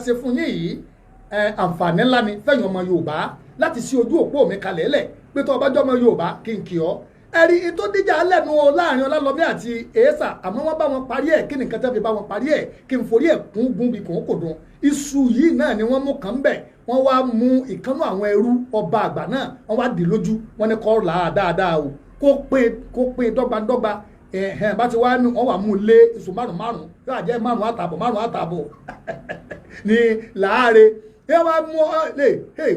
ṣe fún yín yìí, àǹfààní ńlá ni fẹ́yìn ọmọ Yorùbá láti sí ojú òpó mi kalẹ̀ lẹ̀ pé tó ọba jọmọ Yorùbá kí n kì ọ́. Ẹ̀rí tó díjà lẹ́nu o láàrin Ọlálọ́mí àti Èésà, àmọ́ wọ́n bá wọn parí ẹ̀. Kí nìkan tẹ́ fi bá wọn parí ẹ̀? Kí n forí ẹ̀ kún gún bí kò ń kò dùn. Iṣu yìí náà ni wọ́n mú kàn bẹ̀. Wọ́n wá mú ìkànnú àwọn ẹrú ọba àgbà náà, wọ́n wá dì lójú. Wọ́n ní kọ́ là á dáadáa o, kó pín dọ́gbandọ́gba. Ẹ̀hẹ́n, bá ti wá ní wọ́n wà mú lé iṣu márùn márùn, yóò jẹ́ 5.5, 5.5 ní láàárẹ̀. Ẹ wá mú ọ lè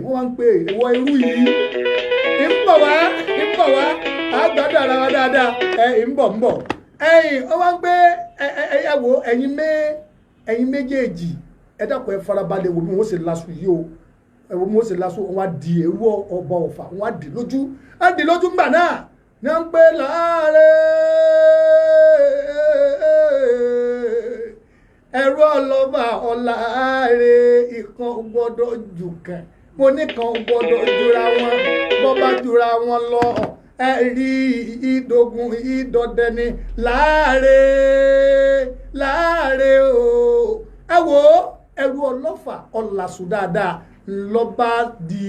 wọ́n wá ń pè ìwọ irú yìí, ń bọ̀ wá, ń bọ̀ wá, á gbádùn ara wa dáadáa. Ẹ ń bọ̀, ń bọ̀. Ẹ̀yìn wọ́n wá ń gbé ẹ ẹ ẹ wo, ẹ̀yin méjèèjì, ẹ dákun, ẹ farabalẹ̀ wò bí wọ́n ṣe laṣu yìí o. Ẹ wo bí wọ́n ṣe laṣu. Wọ́n wá di ẹrú ọba Ọ̀fà, wọ́n wá dì lójú, á dì lójú ńgbà náà ní wọ́n ń pè láàárẹ̀ ẹ̀rọ ọlọ́ba ọ̀làárẹ̀. Ìkan gbọ́dọ̀ jù kan, mo ní kan gbọ́dọ̀ jura wọn. Bọ́ bá jura wọn lọ, ẹ rí ìdógún ìdọ̀dẹ ni láàárẹ̀ láàárẹ̀ o. Ẹ wo ẹrú ọlọ́fà ọ̀làsù dáadáa lọ́ba di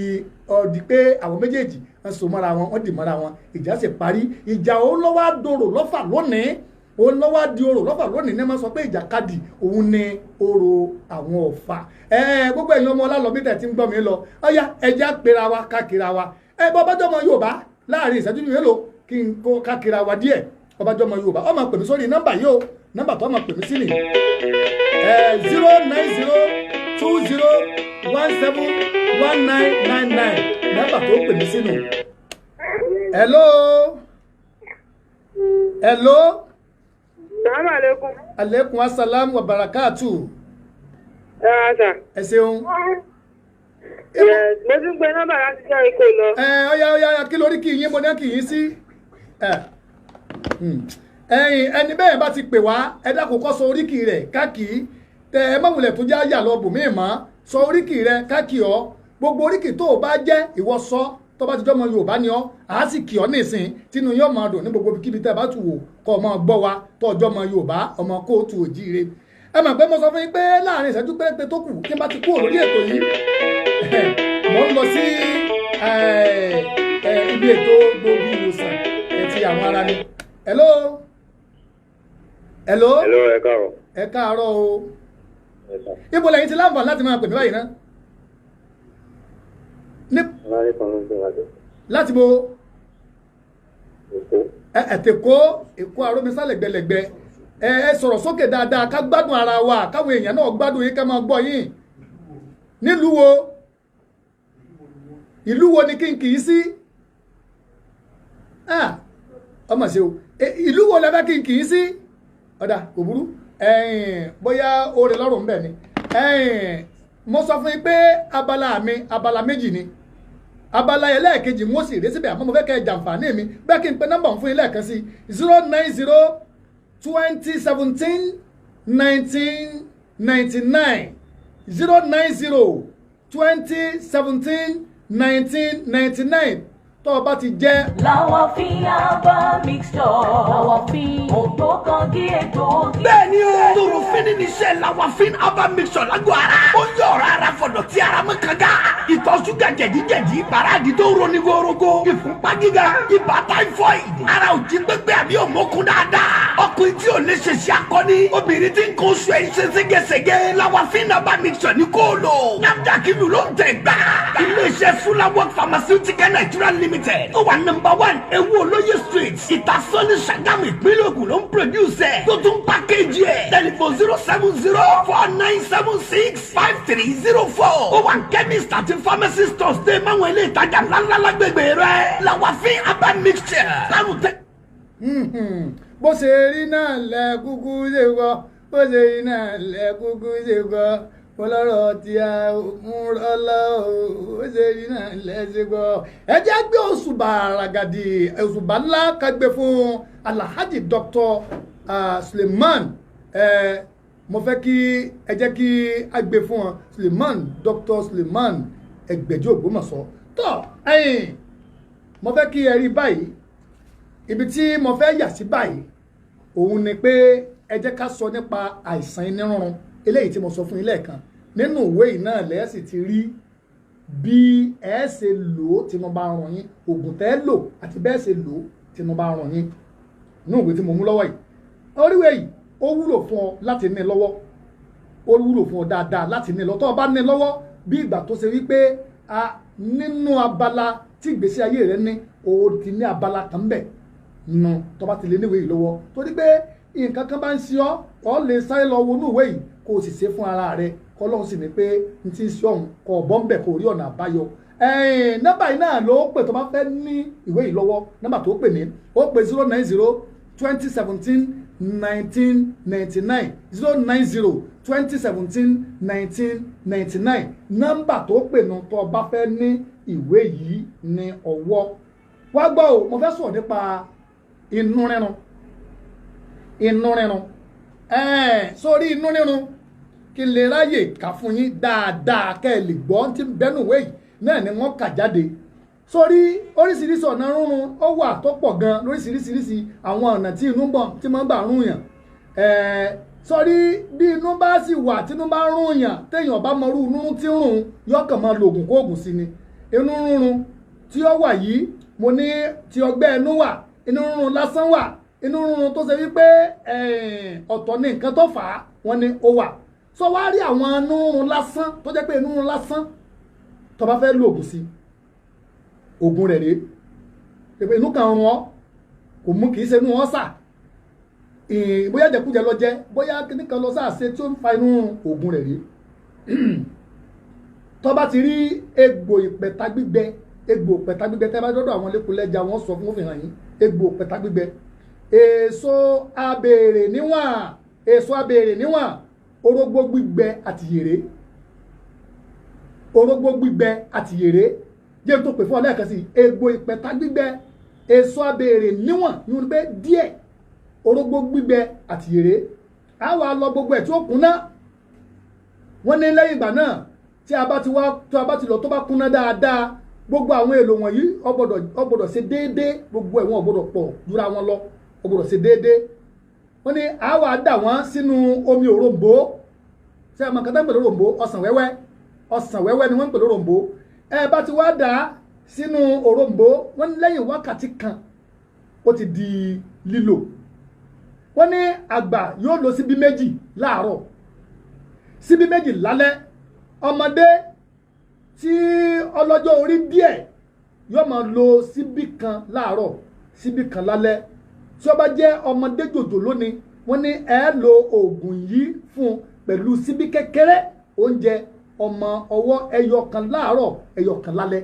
ọ̀dì pé àwọn méjèèjì wọ́n so mọ́ra wọn, wọ́n dì mọ́ra wọn, ìjà sì parí. Ìjà òun lọ́wọ́ àdòrò lọ́fà lónìí, òun lọ́wọ́ di orò lọ́fà lónìí ní wọ́n sọ pé ìjàkadì òun ni orò àwọn Ọ̀fà. Gbogbo ẹ̀yin ọmọ Ọlálọ́bí tẹ̀ tí ń gbọ́ mi lọ, ọ̀yá, ẹja pera wa káàkiri wa. Ẹ bọ́ bájọ́ ọmọ Yorùbá, láàrin ìṣẹ́jú mélòó kí n kó káàkiri wa díẹ̀. Ọbàjọ́ ọmọ Yorùbá, ó máa pè mí sórí nọ́mbà yìí o. Nọ́mbà tó máa pè mí sí ni 09020171999. Nọ́mbà tó pè mí sínú. Hello, hello. Salaam alaikum. Aleykum assalam wa barakatu. Ẹ ra sà. Ẹ ṣeun. Yes, mo ti ń pe nọ́mbà láti jẹ́ ikó lọ. Ẹ ọyá ọyá ọyá, kí lórí kì í yín mo ní kì í sí. Ẹ ẹ̀yin ẹni bẹ́ẹ̀ bá ti pè wá, ẹ dákun, kó sọ oríkì rẹ̀ káàkiri. Tẹ ẹ má wulẹ̀ tó já yà lọ bòmíì mọ́. Sọ oríkì rẹ̀ káàkiri ọ. Gbogbo oríkì tó o bá jẹ́, ìwọ sọ. Tó bá ti jọ́ ọmọ Yorùbá ni ọ́, àá sì kì ọ́ nísìn, tínú yóò máa dùn ní gbogbo kíbi tẹ́ ẹ bá tù wò kọ́ ọ máa gbọ́ wa tó ọjọ́ ọmọ Yorùbá, ọmọ kóòtù òjíire. Ẹ mọ̀ pé mo sọ fún yín pé láàrin ìṣẹ́jú péréte tó kù tí n bá ti kúrò lórí ètò yìí, mo ń lọ sí ibi ètò gbòógì ìwòsàn ti àwọn ara ni. Hello, hello. Hello, ẹ káàárọ̀. Ẹ káàárọ̀ o. Ibo lẹ́yìn tí láǹfààní láti máa pè mí báyìí ná ní? Ọlálẹ́kan ló ń gbé wájú. Láti bo? Èkó. Ẹ ẹ̀tẹ̀kọ́ Èkó arómisá lẹ́gbẹ̀lẹ́gbẹ̀. Ẹ ẹ sọ̀rọ̀ sókè dáadáa ká gbádùn ara wa, káwọn èèyàn náà gbádùn yín, ká máa gbọ́ yín. Nílùú wo, ìlú wo ni kí n kì í sí? Ah, ọmọ ṣe o. Ìlú wo lẹ fẹ́ kí n kì í sí? Ọ̀dà kò burú. Ẹ̀yìn bóyá oore lọ́rùn bẹ̀ ni. Ẹ̀yìn mo sọ fún yín pé abala mi, abala méjì ni. Abala ẹlẹ́ẹ̀kejì ń wọ́n sì rí síbẹ̀, àmọ́ mo fẹ́ kẹ́ ẹ jàǹfààní mi bẹ́ẹ̀. Kí n pe nọ́mbà fún yín lẹ́ẹ̀kan sí: 09020171999, 09020171999. Tó o bá ti jẹ́ Làwàfin herbal mixture. Làwàfin ògbókangí egbòogi. Bẹ́ẹ̀ni o, torofini ni iṣẹ́ Lawafin herbal mixture lágọ̀ ara. Ó yọ ọ̀rọ̀ ara fọ̀dọ̀ tí ara mọ́ kanga. Ìtọ̀ ṣúgà, jẹ̀díjẹ̀dí, bàràdì tó roni gorogo, ìfúnpá gíga, ibà typhoid, ara ò jí pépé àbí òmókun dáadáa. Ọkùnrin tí ò lè ṣe ṣe akọni, obìnrin tí ń kó oṣù ẹ̀ ń ṣe ségesège. Lawafin herbal mixture ní kó lò. NAFDAC ìlú ló ń tẹ̀ gbà. Iléeṣẹ́ Sulawok Pharmaceutical Nigeria Limited, ó wà number 1 Ewu Olóye Street, Ìtasọ́ní, Ṣàgámù, ìpínlẹ̀ Ògùn ló ń produce ẹ̀ tó tún package ẹ̀. Telephone 07049765304. Ó wà chemist àti pharmacy stores dé máwọn ilé ìtajà ńláńlá lágbègbè rẹ̀. Lawafin herbal mixture lárùn tẹ. Bó ṣe rí náà lẹ kúkú ṣe kọ, bó ṣe rí náà lẹ kúkú ṣe kọ, ọlọ́rọ̀ tí a ń rọ́lọ́ o. Bó ṣe rí náà lẹ ṣe kọ. Ẹ jẹ́ gbé òṣùbà ràgàdì, òṣùbà ńlá ká gbé fún Alhaji Dr. Suleiman. Mo fẹ́ kí ẹ jẹ́ kí a gbé fún wọn, Suleiman, Dr. Suleiman Ẹgbẹ̀jì Ògbómọ̀ṣọ́. Tọ́ ẹ̀yìn, mo fẹ́ kí ẹ rí báyìí. Ibi tí mo fẹ́ yà sí báyìí òun ni pé ẹ jẹ́ ká sọ nípa àìsàn inú rírun eléyìí tí mo sọ fún yín lẹ́ẹ̀kan. Nínú ìwé yìí náà lẹ́ẹ̀sì ti rí bí ẹ ṣe lò ó tínú bá rùn yín, oògùn tẹ́ lò àti bẹ́ẹ̀ ṣe lò ó tínú bá rùn yín. Nínú ìwé tí mo mú lọ́wọ́ yìí, oríwé yìí ó wúlò fún ọ láti ní lọ́wọ́, ó wúlò fún ọ dáadáa láti ní lọ́wọ́. Tó o bá ní lọ́wọ́, bí ìgbà tó ṣe wípé a nínú abala tí ìgbésí ayé rẹ ní, o ti ní abala kan bẹ̀ nù tó bá ti lè níwèé yìí lọ́wọ́, torí pé nǹkan kan bá ń ṣe ọ́, ọ lè sáré lọ wọnú ìwé yìí kó o sì ṣe fún ara rẹ, kọ́lọ́hún sì ní pé n ti ń ṣe ọ̀hún kọ́ ọ̀bọ̀ ń bẹ̀ kó rí ọ̀nà àbáyọ. Nọ́mbà yìí náà ló pè tó bá fẹ́ ní ìwé yìí lọ́wọ́. Nọ́mbà tó pè ní, ó pè 090 2017 1999, 090 2017 1999. Nọ́mbà tó pè nù tó bá fẹ́ ní ìwé yìí ní ọwọ́. Wá gbọ́ o, mo fẹ́ sọ̀rọ̀ nípa inú rírun. Inú rírun, sórí inú rírun, kí n lè ráyè kà fún yín dáadáa kẹ́ ẹ lè gbọ́ tí ń bẹ́nu ìwé yìí náà ni wọ́n kà jáde. Sórí oríṣiríṣi ọ̀nà rúnrun ó wà tó pọ̀ gan lóríṣiríṣiríṣi àwọn ọ̀nà tí inú bọ̀ tí máa ń gbà rún yàn. Sórí bí inú bá sì wà, tí inú bá rún yàn, téèyàn bá mọrú inú tí ń rùn, yọkàn máa lo ògùn kó ògùn sí ni. Inú rúnrun tí ó wà yìí, mo ní ti ọgbẹ́ ẹnu wà, inú rúnrun lásán wà, inú rúnrun tó ṣe wípé ọ̀tọ̀ ní nǹkan tó fà á, wọ́n ní ó wà. Sọ wá rí àwọn inú rúnrun lásán tó jẹ́ pé inú rúnrun lásán, tó bá fẹ́ lo ògùn sí, ògùn rẹ̀ rèé. Pé inú kan rún ọ, kò mú, kì í ṣe inú ọ́sà, bóyá jẹkújẹ lọ jẹ, bóyá kíní kan lọ sáà ṣe tí ó ń fa inú rúnrun, ògùn rẹ̀ rèé. Tó bá ti rí egbò ìpẹ̀ta gbígbẹ, egbò ìpẹ̀ta gbígbẹ, tẹ́ bá dọ́dọ̀ àwọn lẹ́kùnlẹ́jà, wọ́n sọ fún òfin hàn yín. Egbò ìpẹ̀ta gbígbẹ, èso abèrè níwọ̀n, èso abèrè níwọ̀n, orógbó gbígbẹ àti yèrè, orógbó gbígbẹ àti yèrè. Jẹ́ tó pè fún ọ lẹ́ẹ̀kan sí: egbò ìpẹ̀ta gbígbẹ, èso abèrè níwọ̀n, ní wọn pé díẹ̀, orógbó gbígbẹ àti yèrè. Á wà lọ gbogbo ẹ̀ tí ó kúnná. Wọ́n ní lẹ́yìn ìgbà náà, tí a bá ti wá, tí a bá ti lọ, tó bá kúnná dáadáa, gbogbo àwọn èlò wọ̀nyí ó gbọ́dọ̀ ṣe déédéé. Gbogbo ẹ̀ wọn ò gbọ́dọ̀ pọ̀ jura wọn lọ, ó gbọ́dọ̀ ṣe déédéé. Wọ́n ní a wá dà wọ́n sínú omi òrombó. Ṣé ẹ mọ̀ nǹkan tó ń pè lóròmbó? Ọsàn wẹ́wẹ́, ọsàn wẹ́wẹ́ ni wọ́n ń pè lóròmbó. Ẹ bá ti wá dà sínú òrombó, wọ́n ní lẹ́yìn wákàtí kan, ó ti di lílò. Wọ́n ní àgbà yóò lò síbí 2 láàárọ̀, síbí 2 lálẹ́. Ọmọdé tí ọlọ́jọ́ orí díẹ̀ yóò máa lo síbí 1 láàárọ̀, síbí 1 lálẹ́. Tí ó bá jẹ́ ọmọdé jòjòló ni, wọ́n ní ẹ lo oògùn yìí fún pẹ̀lú síbí kékeré oúnjẹ ọmọ ọwọ́ ẹyọ kan láàárọ̀, ẹyọ kan lálẹ́.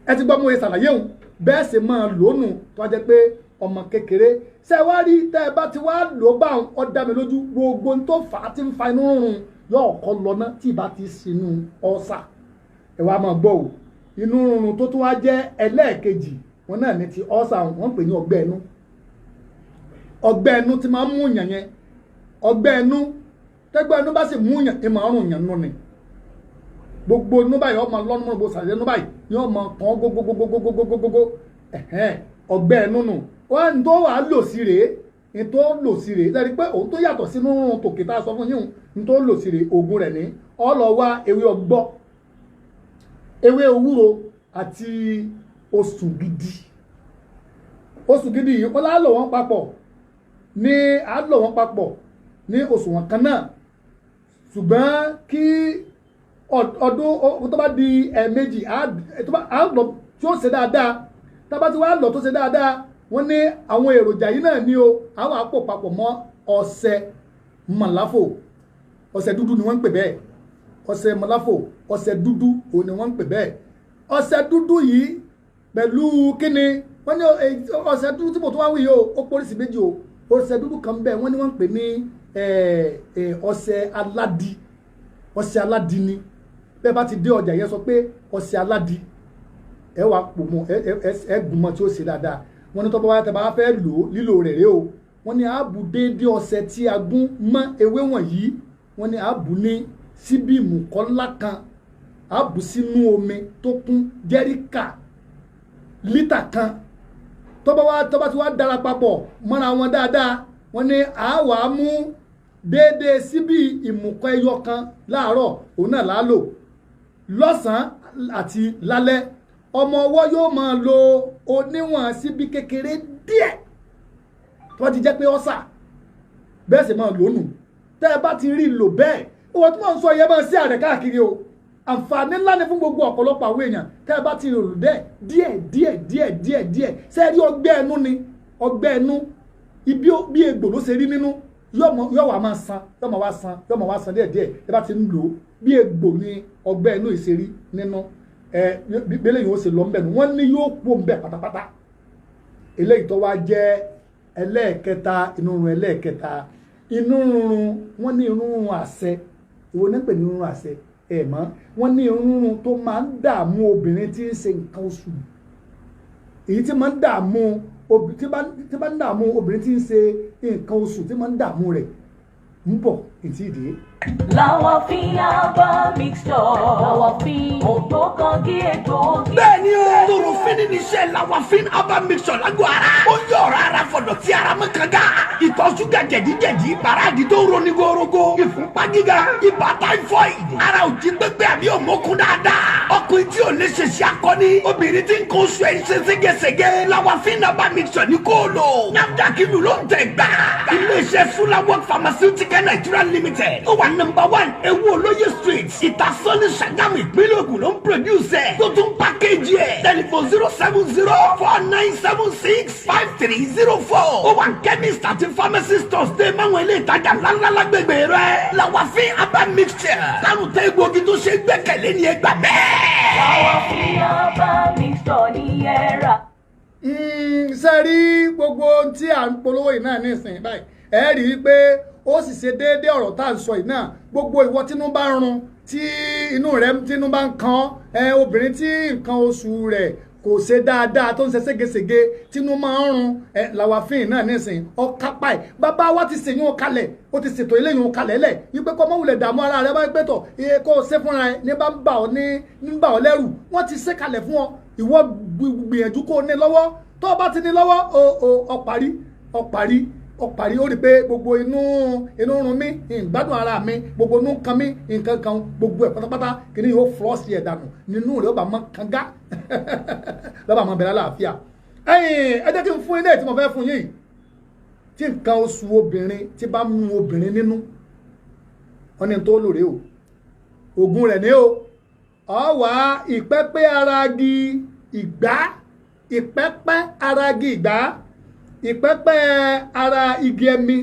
Ẹ ti gbọ́ mo ṣe ṣàlàyé òun bẹ́ẹ̀ sì máa lónù tó wá jẹ́ pé ọmọ kékeré. Ṣé wá rí, tẹ́ ẹ bá ti wá lò bá òun, ó dá mi lójú, gbogbo ohun tó fà á ti ń fa inú rúnrun yóò kọ́ lọ ná tí ìbá ti sinú ọ̀sà. Ẹ wá máa gbọ́ o, inú rúnrun tó tún wá jẹ́ ẹlẹ́ẹ̀kejì wọn náà ní ti ọ̀sà, wọ́n ń pè ní ọgbẹ́ ẹnu. Ọgbẹ́ ẹnu ti máa ń mú yàn yẹn, ọgbẹ́ ẹnu, tẹ́gbẹ́ ẹnu bá sì mú yàn, ìmọ̀ ọ̀rùn yàn nù ni. Gbogbo inú báyìí ọmọ lọ́nù mọ́, gbogbo sàlẹ̀ inú báyìí ni ọmọ kan gbogbogbogbogbogbogbò. Ẹ̀hẹ́n, ọgbẹ́ ẹnu nù. Wọ́n ní tó wàá lò sí rèé, ní tó lò sí rèé, lẹ́rìí pé òun tó yàtọ̀ sínú tòkè tá a sọ fún yín, ní tó lò sí rèé, oògùn rẹ̀ ní ó lọ wá ewé ọgbọ́, ewé ewúro àti osùn gidi. Osùn gidi yìí, wọ́n á lò wọ́n papọ̀ ní, á lò wọ́n papọ̀ ní òṣùwọ̀n kan náà. Ṣùgbọ́n kí ọdún tó bá di ẹ̀ẹ̀mejì á lọ tí ó ṣe dáadáa. Tá bá ti wá lọ tó ṣe dáadáa, wọ́n ní àwọn èròjà yìí náà ní o, àwọn àpò papọ̀ mọ́ ọṣẹ mọ̀láfò. Ọṣẹ dúdú ni wọ́n ń pè bẹ́ẹ̀. Ọṣẹ mọ̀láfò, ọṣẹ dúdú òun ni wọ́n ń pè bẹ́ẹ̀. Ọṣẹ dúdú yìí pẹ̀lú kíni? Wọ́n ní ọṣẹ dúdú tí mo tún wá wí yìí o, ó póríṣi méjì o. Ọṣẹ dúdú kan bẹ́ẹ̀, wọ́n ní wọ́n ń pè ní ọṣẹ aládì. Ọṣẹ aládì ni. Bẹ́ẹ̀ bá ti dé ọjà yẹn, sọ pé ọṣẹ aládì, ẹ wàá pò mọ́, ẹ gùn mọ́ tí ó ṣe dáadáa. Wọ́n ní tọ́pọ̀ wáyé, tẹ́ bá fẹ́ lò ó, lílò rẹ̀ rèé o. Wọ́n ní àábù déédéé ọṣẹ tí a gún mọ́ ewé wọ̀nyí, wọ́n ní àábù ní síbí ìmùkọ́ ńlá kan, àábù sínú omi tó kún jẹ́ríkà lítà kan. Tọ́ba wá, tọ́ba tí wá dára papọ̀ mọ́ra wọn dáadáa, wọ́n ní àáwá mú Déédéé síbí ìmùkọ ẹyọ kan láàárọ̀ òun náà la lò, lọ́sàn-án àti lálẹ́. Ọmọ ọwọ́ yóò máa lo oníwọ̀n síbí kékeré díẹ̀ tó bá ti jẹ́ pé ọ́sà bẹ́ẹ̀ sì máa lónù. Tẹ́ ẹ bá ti rí lò bẹ́ẹ̀, owó tí wọ́n ń sọ yẹn máa sí àrẹ káàkiri o. Àǹfààní ńlá ni fún gbogbo ọ̀pọ̀lọpọ̀ àwọn èèyàn. Tẹ́ ẹ bá ti rò dẹ́ díẹ̀ díẹ̀ díẹ̀ díẹ̀ díẹ̀, ṣé ẹ rí ọgbẹ́ ẹnu ni? Ọgbẹ́ ẹnu ibi bí egbò ló ṣe rí nínú, yóò wá máa san, yóò máa wá san, yóò máa wá san díẹ̀ díẹ̀. Ẹ bá ti ń lò ó, bí egbò ni ọgbẹ́ ẹnu ìṣerí nínú ẹ bẹ́lẹ̀ yóò ṣe lọ ń bẹ̀ nù. Wọ́n ní yóò kú ń bẹ̀ pátápátá. Eléyìí tó wá jẹ́ ẹlẹ́ẹ̀kẹta, inú run ẹlẹ́ẹ̀kẹta, inú run, wọ́n ní inú run àṣẹ. Ìwọ ní pè ní inú run àṣẹ ẹ̀ mọ́. Wọ́n ní inú run tó máa ń dààmú obìnrin tí ń ṣe nǹkan oṣù, èyí tí máa ń dààmú tí bá ń dààmú obìnrin tí ń ṣe nǹkan oṣù, tí máa ń dààmú rẹ̀ ń bọ̀ ìtì ìdí. Lawafin Herbal Mixture. Lawafin ògbókangí egbòogi. Bẹ́ẹ̀ni o, torofin ni iṣẹ́ Lawafin Herbal Mixture lágọ̀ ara. Ó yọ ọ̀rọ̀ ara fọ̀dọ̀ tí ara mọ́ kanga. Ìtọ̀ ṣúgà, jẹ̀díjẹ̀dí, ìbàràdì tó ń roni gorogo, ìfúnpá gíga, ibà typhoid. Ara ò jí pépé àbí òmókun dáadáa. Ọkùnrin tí ò lè ṣe ṣe akọni. Obìnrin tí ń kó oṣù ẹ̀ ń ṣe ségesège. Lawafin Herbal Mixture ní kó lò. NAFDAC ìlú ló ń tẹ̀ gbà. Ilé-iṣẹ́ Sulawok Pharmaceutical Nigeria Limited. Ó wà number 1 Ewu Olóye Street, Ìtasọ́ní, Ṣàgámù, ìpínlẹ̀ Ògùn ló ń produce ẹ̀. Tó tún package ẹ̀. Telephone 07049765304. Ó wà chemist àti pharmacy stores dé máwọn ilé ìtajà ńláńlá lágbègbè rẹ̀. Lawafin Herbal Mixture. Lárùtẹ́ egbòogi tó ṣe gbẹ́kẹ̀lé ni, ẹ gbà bẹ́ẹ̀. Lawafin Herbal Mixture ní ẹ rà. Ṣe rí gbogbo ohun tí à ń polówó yìí náà nísìnyí báyìí, ẹ rí i pé ó sì ṣe déédéé ọ̀rọ̀ tá à ń sọ yìí náà. Gbogbo ìwọ tínú bá ń run, tí inú rẹ tínú bá ń kan ẹ, obìnrin tí nǹkan oṣù rẹ̀ kò ṣe dáadáa, tó ń ṣe ségesège, tínú máa ń run ẹ, Lawafin náà nísìnyí ọkápá ẹ. Bàbá wa ti ṣèyún kalẹ̀, ó ti ṣètò eléyìí kalẹ̀ lẹ̀ wípé kọ́ mọ́wulẹ̀ dààmú ara rẹ bá ń pẹ́tọ̀ iye kó o ṣe fúnra ẹ ní bá ń bà ọ́ ní bà ọ́ lẹ́rù. Wọ́n ti ṣe kalẹ̀ fún ọ. Ìwọ gbìyànjú kó o ní lọ́wọ́. Tó o bá ti ní lọ́wọ́ o, ọparí, ọparí, ọparí. Ó rí i pé gbogbo inú run mí, ìgbádùn ara mi, gbogbo inú kan mí, nǹkan kan, gbogbo ẹ̀ pátápátá kìíní yóò flush ẹ̀ dànù, nínú rẹ̀ ó bá mọ́ kanga lọ́ba mọ́ bẹ̀rẹ̀ àlàáfíà. Ẹ̀yìn, ẹ jẹ́ kí n fún ilé tí mo fẹ́ fún yín, tí nǹkan oṣù obìnrin tí bá mú obìnrin nínú, wọ́n ní tó lòrè o, oògùn rẹ̀ ní o. Ọ wá ìpẹ́pẹ́ ara igi ìgbá, ìpẹ́pẹ́ ara igi ìgbá, ìpẹ́pẹ́ ara igi ẹmi,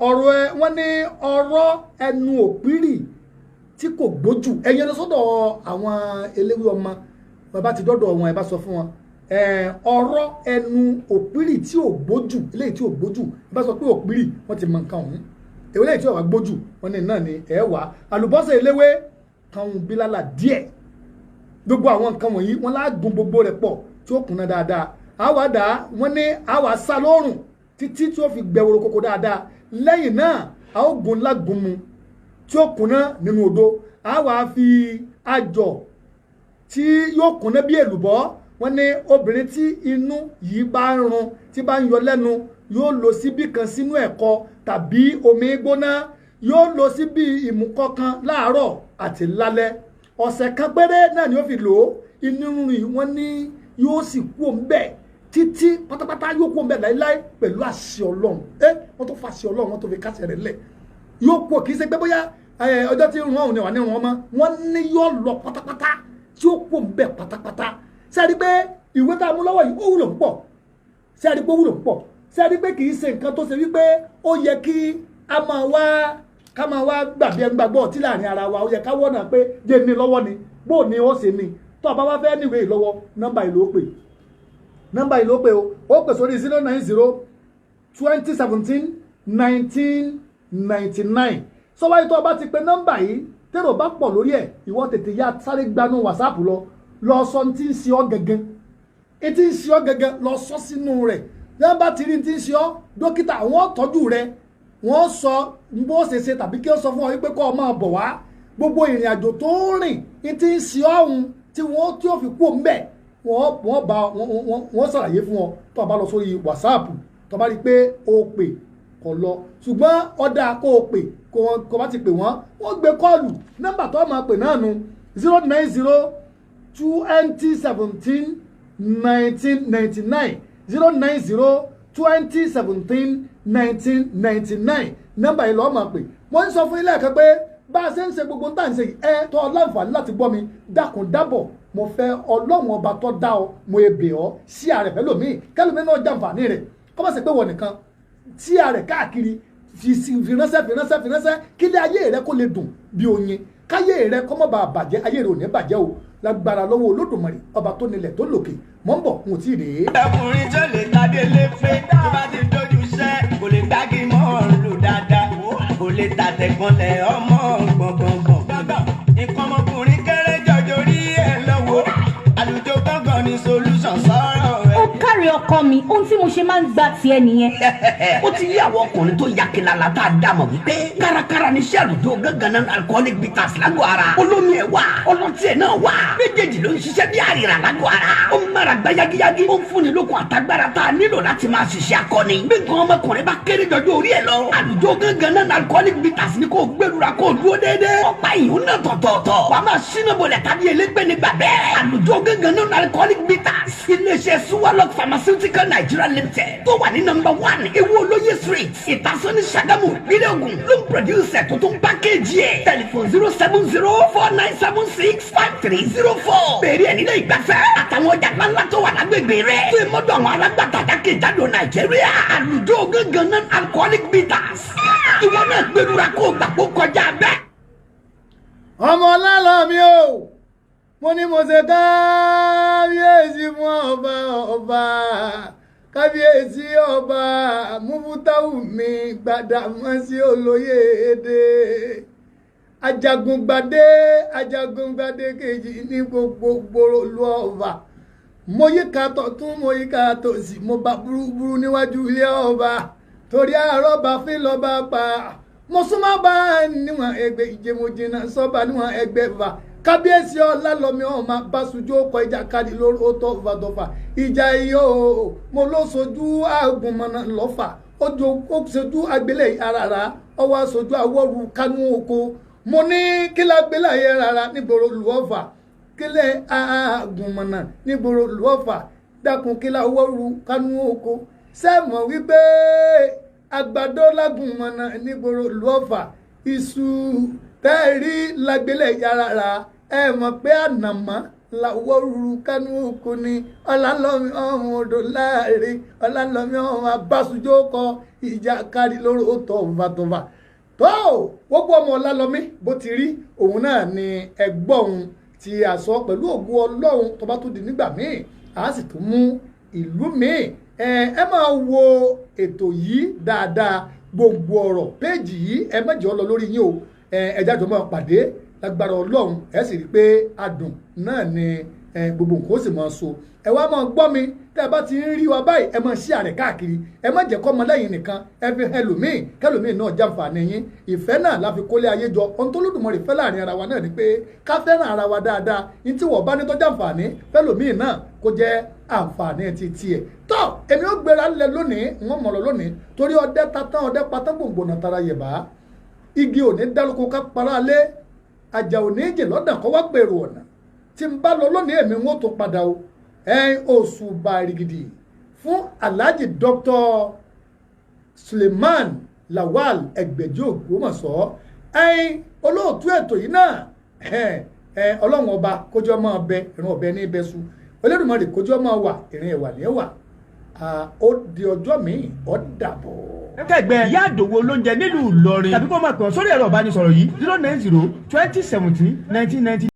ọ̀rọ̀ ẹ, wọ́n ní ọ̀rọ̀ ẹnu òpírì tí kò gbójú. Ẹ̀yin lọ sọ́dọ̀ àwọn eléwé ọmọ, wọn bá ti dọ́dọ̀ wọn, ẹ bá sọ fún wọn ọ̀rọ̀ ẹnu òpírì tí ò gbójú, eléyìí tí ò gbójú. Ẹ bá sọ pé òpírì, wọ́n ti mọ nǹkan ọ̀hún. Eléyìí tí ò wá gbójú, wọ́n ní náà ni ẹ wà. Àlùbọ́sà eléwé kan, bílálà díẹ̀, gbogbo àwọn nǹkan wọ̀nyí, wọ́n lágùn gbogbo rẹ̀ pọ̀ tí ó kúnná dáadáa. Àwa dà á, wọ́n ní àwa sá lóòrùn títí tí ó fi gbẹ̀wòrò kókó dáadáa. Lẹ́yìn náà, a ó gun lágùnmu tí ó kúnná nínú odó. A wà fi àjọ tí yóò kúnná bí èlùbọ́. Wọ́n ní obìnrin tí inú yìí bá ń run, tí bá ń yọ lẹ́nu, yóò lò síbí kan sínú ẹ̀kọ tàbí omi gbóná. Yóò lò síbí ìmúkọ kan láàárọ̀ àti lálẹ́. Ọ̀sẹ̀ kan péré náà ni ó fi lò ó. Inú rírun yìí, wọ́n ní yóò sì kú òun bẹ́ẹ̀ títí pátápátá, yóò kú òun bẹ́ẹ̀ láíláí pẹ̀lú àṣẹ Ọlọ́run. Ẹ wọ́n tó fàṣẹ Ọlọ́run, wọ́n tó fi kásẹ̀ rẹ̀ lẹ̀, yóò kú. Kì í ṣe pé bóyá ọjọ́ tí ń rún ọ̀hún ni wà ní rún ọmọ. Wọ́n ní yóò lọ pátápátá, tí ó kú òun bẹ́ẹ̀ pátápátá. Ṣé ẹ rí pé ìwé tá a mú lọ́wọ́ yìí, ó wúlò púpọ̀? Ṣé ẹ rí pé ó wúlò púpọ̀? Ṣé ẹ rí pé kì í ṣe nǹkan tó ṣe wípé ó yẹ kí a máa wá ká máa wá gbàgbé ẹni gbàgbọ́ ọtí láàrin ara wa? Ó yẹ ká wọ́nà pé jẹ́ ní lọ́wọ́ ni bó ni ó ṣe ni. Tó o bá wá fẹ́ níwèé lọ́wọ́, nọ́mbà ìlú ó pè, nọ́mbà ìlú ó pè o. Ó pè sórí 09020171999. Sọ́wáyé, tó o bá ti pe nọ́mbà yìí, tèrò bá pọ̀ lórí ẹ̀, ìwọ tètè yá sáré gbanú WhatsApp lọ, lọ sọ ní tí ń ṣe ọ́ gangan, etí ń ṣe ọ́ gangan, lọ sọ sínú rẹ̀. Yọ́n bá ti rí tí ń ṣe ọ́, dókítà wọ́n tọ́jú rẹ̀, wọ́n sọ bó ṣe ṣe tàbí kí ó sọ fún ọ wípé kọ́ ọ máa bọ̀ wá. Gbogbo ìrìn àjò tó ń rìn ní tí ń ṣe ọ́ ọ̀hún tí wọ́n tí ó fi kú òun bẹ̀, wọ́n bá wọ́n ṣàlàyé fún ọ. Tó o bá lọ sórí WhatsApp, tó o bá rí i pé o pè Kò lọ, ṣùgbọ́n ọ̀dà kó o pè kó o bá ti pè wọ́n, wọ́n gbé call. Nọ́mbà tó máa pè náà nu 090 20 17 19 99, 090 20 17 19 99. Nọ́mbà yìí lọ́ọ́ máa pè. Wọ́n ń sọ fún ilé ẹ̀kan pé bá a ṣe ń ṣe gbogbo tá à ń ṣe yìí, ẹ tọ́ ọ láǹfààní láti gbọ́ mi. Dákun dábọ̀, mo fẹ́ Ọlọ́run Ọba tó dá ọ, mo ebè ọ sí ààrẹ fẹ́ lómi, kẹlòmí náà jàǹfààní rẹ̀, kọ́ bá ṣe pé wọ́n nìkan tí ààrẹ káàkiri, fi ránṣẹ́, fi ránṣẹ́, fi ránṣẹ́, kílé ayé rẹ kó lè dùn bí oyin, káyé rẹ kó má bàa bàjẹ́. Ayé rẹ ò ní bàjẹ́ o, lágbára lọ́wọ́ Olódùmarè, Ọba tó nílẹ̀ tó lòkè. Mọ́ ń bọ̀, n ò tí ì rèé. Ọkùnrin tó lè tadé lé pé tó bá ti dojú iṣẹ́, kò lè gbági mọ́ lù dáadáa, kò lè tàtẹ̀kànlẹ̀ ọmọ gbọ̀ngbọ̀ngbọ̀n. Nǹkan ọmọkùnrin kéré jọjọ rí ẹ lọ́wọ́. Àlùjọ gángan ni solution sọ̀rọ̀ rẹ̀. Ó káre, ọkọ mi. Ohun tí mo ṣe máa ń gbà tiẹ̀ nìyẹn. Ó ti yí àwọn ọkùnrin tó ya kilala tá a dá mọ̀ wípé kárakára ní iṣẹ́ àlùjọ gángan náà, alcoholic bitters lágọ̀ ara. Olómi ẹ̀ wà, ọlọ́tí ẹ̀ náà wà, méjèèjì ló ń ṣiṣẹ́ bí àrìrà lágọ̀ ara. Ó ń mára gbá yagiyagi, ó ń fúnni lókun àtagbára tá a nílò láti máa ṣiṣẹ́ akọni. Bí nǹkan ọmọkùnrin bá kéré jọjọ orí ẹ̀ lọ, àlùjọ gángan náà, alcoholic bitters ni kò gbẹlura kó dúró déédéé. Ọ̀pá ìyún náà tọ̀tọ̀ọ̀tọ̀, wàá máa ṣínà bolẹ̀ tàbí elégbé nígbà bẹ́ẹ̀. Àlùjọ gángan náà, alcoholic bitters, iléeṣẹ́ Suwalok Pharmaceutical Nigeria Limited tó wà ní number 1 Ewu Olóye Street, Ìtasọ́ní, Ṣàgámù, ìpínlẹ̀ Ògùn ló ń produce ẹ̀ tó tún package ẹ̀. Telephone 07049765304. Bẹ̀rẹ̀ ẹ̀ nílé ìgbafẹ́ àtàwọn ọjà ńláńlá tó wà lágbègbè rẹ̀ tó ìmọ̀dọ̀ àwọn alágbàtà jákèjádò Nàìjíríà. Àlùjọ gángan náà, alcoholic bitters, ìwọ náà gbẹdúrà kó gbà kó kọjá bẹ́ẹ̀. Ọmọ ọlálọ́mí o, mo ní mo ṣe kábíyèsí fún ọba, ọba kábíyèsí, Ọba Mufutau mi Gbàdámọ́sí Olóyè Èdè, Ajagungbadé, Ajagungbadé kejì ní gbogbo gbòòrò lu ọba. Mo yíká tọ̀tún, mo yíká tòsì, mo bá burúburú níwájú ilé ọba, torí àrọ́bà fi lọ́ba pa. Mo súnmọ́ bá níwọ̀n ẹgbẹ́ ìje, mo jìnnà sọ́ba níwọ̀n ẹgbẹ́ fà. Kábíyèsí Ọlálọ́mí ọmọ Báṣujú ọkọ̀ ìjà kadì lórí ó tọ́ fàtọ́fà ìjà iyo. Mo ló sojú àgùnmọ̀nà lọ́fà, ó sojú agbélé arara, ọwọ́ aṣojú awọ́ru kánú oko. Mo ní kí lágbélé ayé rárá nígboro lù ọ́fà, kílẹ̀ àgùnmọ̀nà nígboro lù ọ́fà, dákun, kí láwọ́ru kánú oko? Sẹ́mọ̀ wípé àgbàdo lágùnmọ̀nà nígboro lù ọ́fà, iṣu tẹ́ẹ̀rí lágbélé yàrá? Ẹ mọ̀ pé ànàmọ́ làwọ́rù kánú oko ni. Ọ̀làlọ́mi ọmọ odò láàrin, Ọ̀làlọ́mi ọmọ Abásùjọ́ kọ ìjà kárí lórí ó tọ̀ fàtọ̀fà tó gbogbo ọmọ Ọ̀làlọ́mí. Bó ti rí òun náà ni ẹgbọ́n òun tí a sọ. Pẹ̀lú ògùn Ọlọ́run, tó bá tún di nígbà míì, a sì tún mú ìlú míì. Ẹ máa wo ètò yìí dáadáa, gbogbo ọ̀rọ̀ péèjì yìí, ẹ má jẹ́ ọ lọ lórí yín o. Ẹ jájọ máa pàdé lágbára Ọlọ́run. Ẹ sì rí i pé adùn náà ni gbogbo nǹkan ó sì máa so. Ẹ wá máa gbọ́ mi, tẹ́ ẹ bá ti ń rí wa báyìí, ẹ máa share rẹ̀ káàkiri. Ẹ má jẹ́ kọ́ ọmọ lẹ́yìn nìkan, ẹ fi hàn ẹlòmíì, kẹlòmíì náà jàǹfààní yín. Ìfẹ́ náà la fi kólé ayé jọ. Ohun tó Olódùmarè fẹ́ láàrin ara wa náà ni pé ká fẹ́ràn ara wa dáadáa. Ní tí wọ́n bá ní tó jàǹfààní fẹ́lòmíì náà, kó jẹ́ àǹfààní ti tiẹ̀. Tọ́ èmi ó gbéra lẹ lónìí, wọ́n mọ̀ lọ lónìí, torí ọdẹ tatán, ọdẹ patán, gbòǹgbò náà tara yẹ̀bá. Igi ò ní dálóko ká para lé, àjà ò ní jè lọ́dàn kọ́ wá gbèrò ọ̀nà. Tí n bá lọ lónìí, èmi ń ó tó padà o. Ẹn oṣù bàrìgìdì fún Alhaji Dr. Suleiman Lawal Ẹgbẹ̀jì Ògbómọ̀ṣọ́, ẹn olóòtú ètò yìí náà. Ọlọ́run Ọba kójú ọmọ ọbẹ̀ ìrìn ọbẹ̀ ní ibẹ̀ su Olódùmarè, kójú ọmọ wà ìrìn ẹ̀wà ní ẹ̀wà. Ó di ọjọ́ míì, ó dàbọ̀. Kẹgbẹ́ Ìyá Àdòwò olóúnjẹ nílùú Ìlọrin, tàbí kó máa pè wọ́n sórí ẹ̀rọ ìbánisọ̀rọ̀ yìí: 090 20 17 19 90.